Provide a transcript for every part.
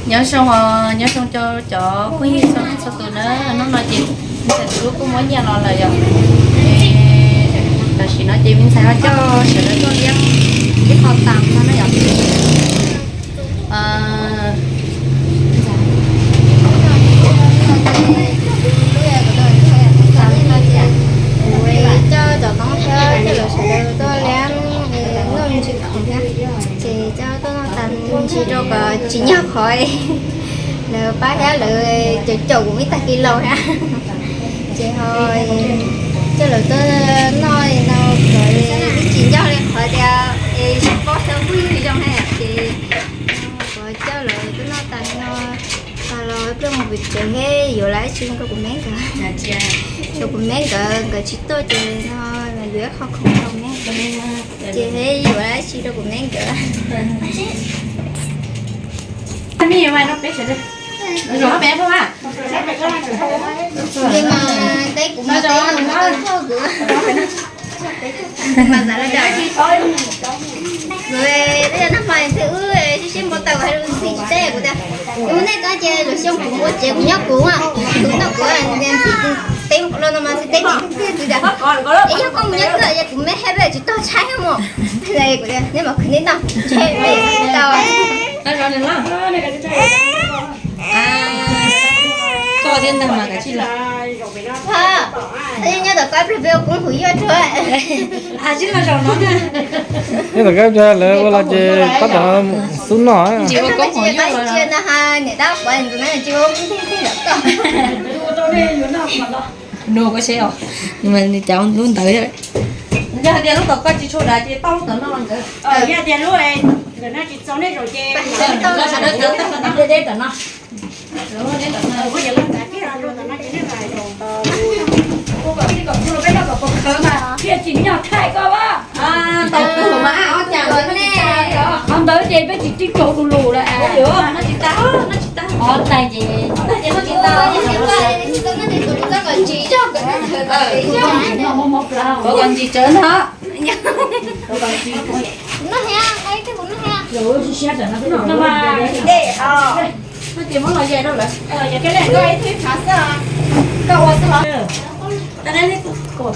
Nyob zoo, nyob zoo rau cov phooj ywg txhua leej txhua tus na. Hnub no ces me ntxhais tus hlub kuj muab nyiaj los lawm yom. Tam sim no ces me ntxhais ho coj sawv daws tuaj liab ib qho tas no na yom. Kuv coj cov toob thiab coj lawv sawv daws tuaj liab noj ntsis khoom thiab, ces coj tuaj noj tas ntsis rau kom tsis nyog qhov lawv pab thiab lawv caum caum kuv ib tag kis laus thiab. Ces ho coj lawv tuaj noj no kom ib tsis ncauj li qhov tias sib paub sib phooj ywg zoo na ces kuv coj lawv tuaj noj tas no, tas los ib pliag mus pem tsev thiab yuav lawv ib tsis rau kuv me nkawd. Rau kuv me nkawd, nkawd tsis tuaj ces no yuav ib qho khoom rau me nkawd, ces thiaj yuav lawv ib tsis rau kuv me nkawd. Ces mas teb kuv mas teb kuv mas teb kuv mas teb nag hmo thiab wb sib sib npau taws hais lus ntxhi tsis teb kuv tias, kuv nej teb ces lwm xyoo kuv ua tsev kuv nyob kuv, kuv noj kuv, ntxhi teb los no mas ntxhi teb tiag tiag tias, es yog koj mus nyob koj es kuv me hais peb tsis tau tshaib mus. Kuv tias nej mam khwv nej noj, tshaib tau. Koj thiab ntag mas kav tsij los. Nyob tom koj ib pliag peb ua koob hauv yuaj rau. Nyob tom koj ib pliag lawv ua los ces tab tom xub noj. Tsis ua koob hauv yuaj los. Niam tab quav ntxuv na tsis ua koob thiab los koj. Nug koj seb os, mas nws cas lub ntawd. Yog hais tias lub tom koj tsis tshua dav ces tau lub tom no los nkawd. Yog tias lub nkawd no tsis txaus nej zaum ces sawv daws txawv tag tom no, deb deb tom no. Thiaj tsis nyog thaij koj a. Tau tus mas ob cas qhov ntawd ces peb tsis tib tsaug du lus lawm. Noj tsis tau, noj tsis tau. Qhov tag ces, tag ces noj tsis tau. Ntsis tsawv ntag. Ces muab los yai rau lawv. Koj ua xwb los. Kuv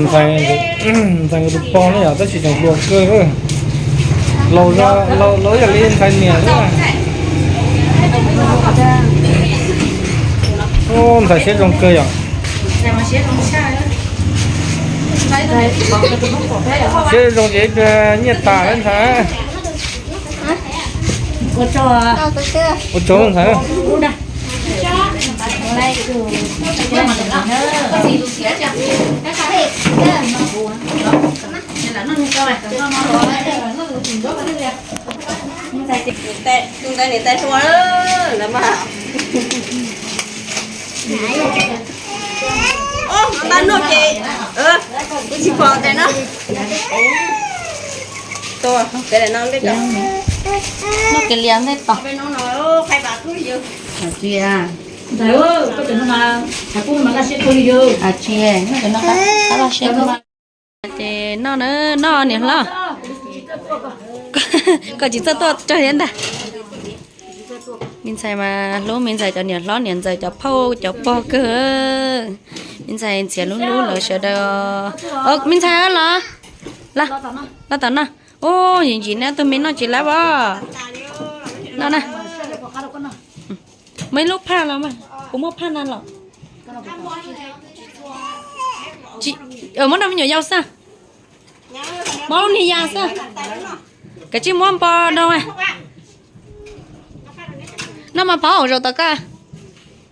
ntxhais, ntxhais nkawd tus pog ne yom, tab sis tseem hluas kawg. Laus, laus yam li ntxhais niam xwb. Ntxhais siab zoo kawg yom. Siab zoo ces ib pliag nyiaj tas lawm ntxhais. Ua tsaug ntxhais. Tus ntawd niam tais hluas lawm mas. Ob, npaj noj ces kuv tsis pom tais no. Tua, peb no ntej tod. Noj kiag lias ntej tod. Ntxhais, koj cov no mas, koj mas laj siab kawg li yog. Tsis, noj cov no qab laj siab kawg. Ces noj na, noj niam hlob. Koj tsis txawj tuaj rau thiab ntag. Me ntxhais mas hlub me ntxhais cov niam hlob niam ntxawm cov phauj cov pog kawg. Me ntxhais ntxhiav lub hlub lawv sawv daws. Me ntxhais los, los tom no. Ub, yim ntsis neb tug me noj tsis lab os. Noj na. Muaj ib lub phaj los mas, kuv muaj phaj na los. Muab rau me nyuam yaus xwb. Muab lub niag ya xwb. Kav tsij muab npo rau. Noj mas phauj, zaum tom koj,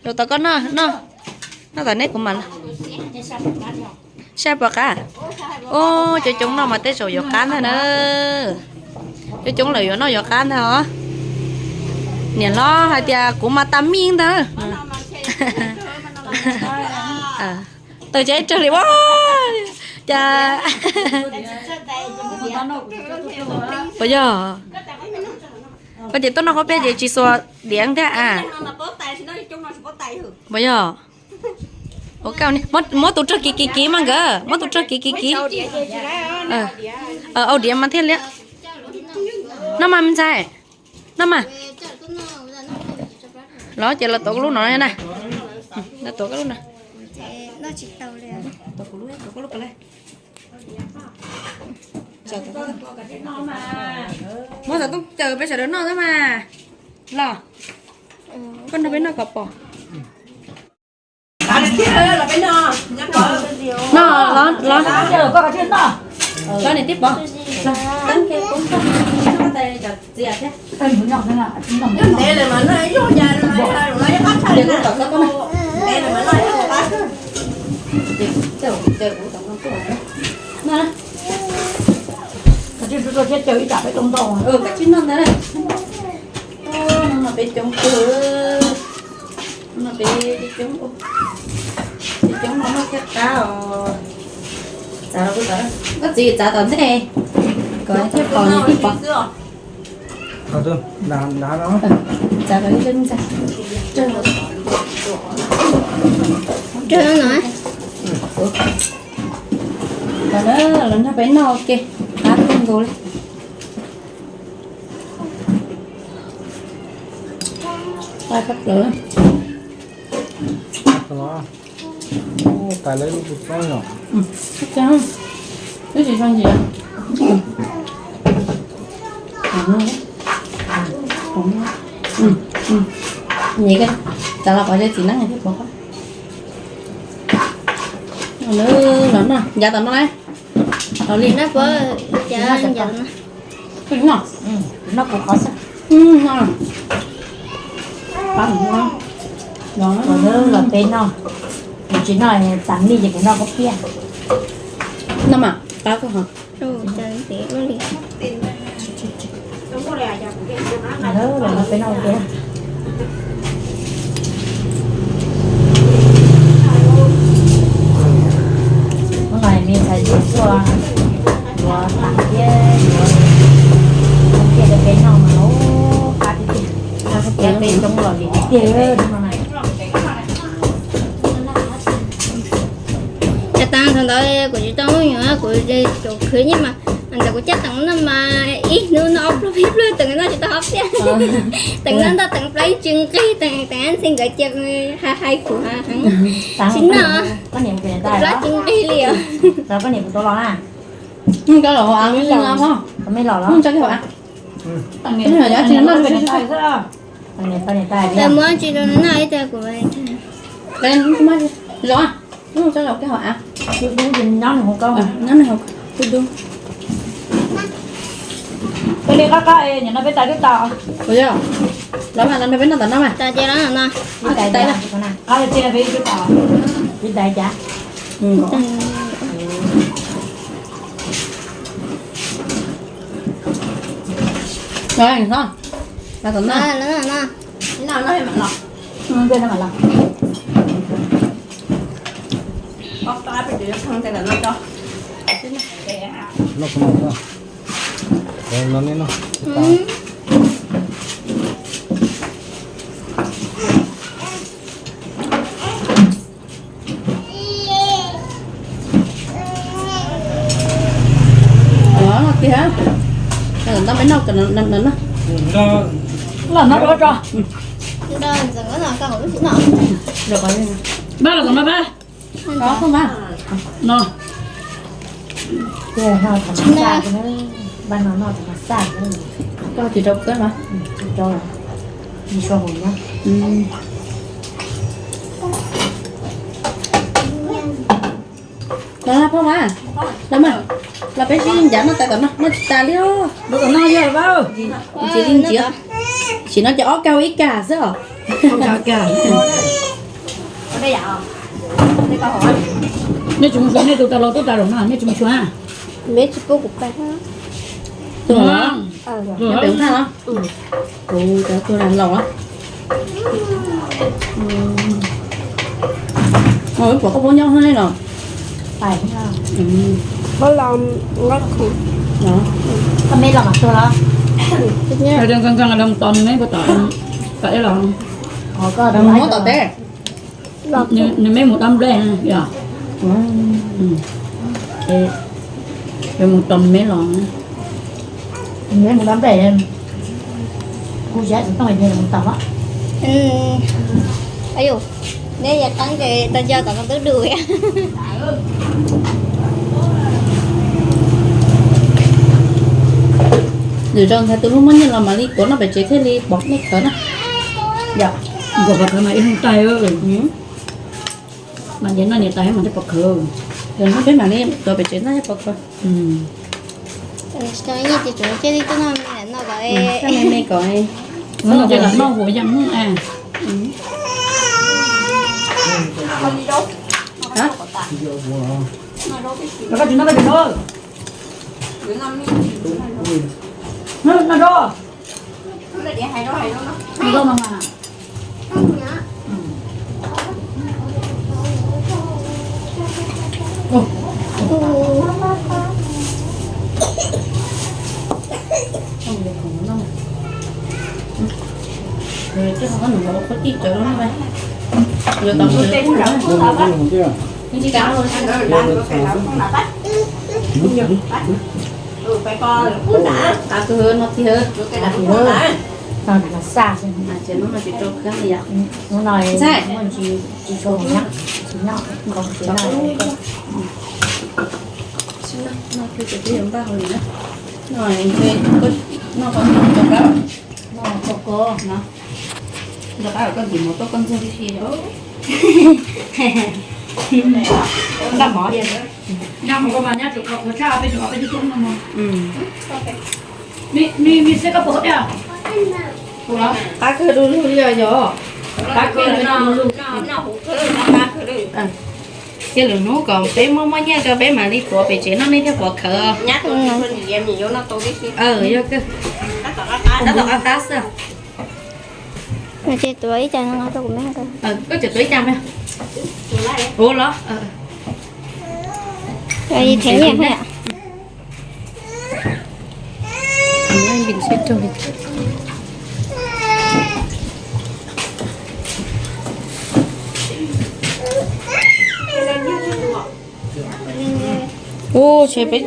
zaum tom koj noj, noj, noj tom neb kuv mam. Saib puas qab. Ub, coob coob noj mas tej zaum yuav qab ntag na. Coob coob lawm yuav noj yuav qab ntag os. Niam hlob hais tias kuv mas tas mij ntag. Tawm tsam ib rag li ua cas. Puas yog? Koj ces tuaj noj qhob piaj ces tsis xuas diav thiab a? Puas yog? Muab tus rog kiv kiv kiv mas nkawd, muab tus rog kiv kiv kiv. Au diav mas thiaj liab. Noj mas me ntxhais, noj mas. Los ces los tuav koj lub no na. Los tuav koj lub no. Muab xov tooj caws peb sawv daws noj xwb mas. Los, koj nrog peb noj kom pom. Noj los, los, los niam tij pov. Txias thiab. Koj tsis noj ntawd. No peb coob kawg. No peb coob, peb coob no noj thiaj qab os. Txav los, koj txiv txav tom ntej kom thiaj pom niam tij pov. Txav kom ib zag ntxa. Rau no. Los, los nrog peb noj ua ke, qab kawg nkaus li. Qab kawg plaws. Tais lawv lub tus txob no. Ib tsis zoo ntsis. Nyiam, txav los pov ze txiv neeb thiab pov. Los noj, ncav tom no na. Los li. Noj kuv qhov xwb. Los peb noj, kuv tsis noj tas mij ces kuv noj koj piaj. Noj mas, qab kawg hos. Los peb noj ua ke. Hnub no me ntxhais tuaj, yuav tas thiab yuav ua ke rau peb noj mas qab tiag tiag. Peb coob los li tiag. Cas tas thaum ntawd kuv tsis tau nyuam, kuv tseem khwv nyiaj mas, ntawm kuv caj teem no mas ib hnub noj ob pluag peb pluag, teem no tsis tau ob tiag. Teem no ntau, teem plaub tsis nqig, teem, teem ntxhais nkawd ces hais kuv heev, tsis noj, plaub tsis nqig li os. Los, muab tsis noj ib tag kuv Ua li qab qab es nim no peb tais twb tas. Ua yog, los mas los nrog peb noj tom no mas. Tas ces los no. Qab tis tais peb twb tas. Tis tais cas? Los tom no. Los no tiag, los no peb noj, los no peb noj. Pab los kom no pab. No. Koj tsis rau kawb mas. Los phauj mas, los mas, los peb sib ncav noj tas tom no, noj tsis tas li os. Ntxiv li ntxiv, sim no ces ob kag ua ib kag xwb os. Nej tsis mus xyuas nej tus tas laus tub tas zaum no, nej tsis mus xyuas. Peb tsis pub kuv pab. Tus laus, pem thaj los? Kuv cov tuag laus los. Ua pom koj puab nyob hab ne los? Koj me los mas tuag los? Tos nws me puas tom, tom ib los? Muab tom teb. Nws me mus dab nplej yom. Mus tom me los, me mus dab nplej, kuv xav tus toj mus tom. Neb yeej qeeb ces tau nco tom koj tub dua. Lwm zaus ntxhais tus hlub muaj nyiaj los mam li tuav noj pem tsev thiaj li pom nej khawv na. Nkaus pom khawv mas ib leeg tais. Mas nyias noj nyias tais mas thiaj pom khawv. Yog hnub peb mam li tuav pem tsev noj thiaj pom khawv. Me me kom, ces lam noj huav yam hnub a. Xa, hnub no tsis rau khab li yom. Ntxhais, tsis tau noj, tsis noj, noj twb yuav npaj hauj lwm na. Noj, noj qhov rau kab, noj rau kab, noj rau kab koj ntxim mus tuaj koj ntxuag tib si. Npaj mov, npaj mov mas nyob tsum kho kuv tshaj peb tsum peb tub tub no mog. Qab kawg du lug li os yog. Qab kawg du lug. Cia lwm hnub kom peb muaj muaj nyiaj rau peb mam li tuav pem tsev noj nej thiaj pom khawv. Yog kawg. Tab tom qab qab xwb. Koj tseem tuav ib co me. Ua los. Ua, tshe peb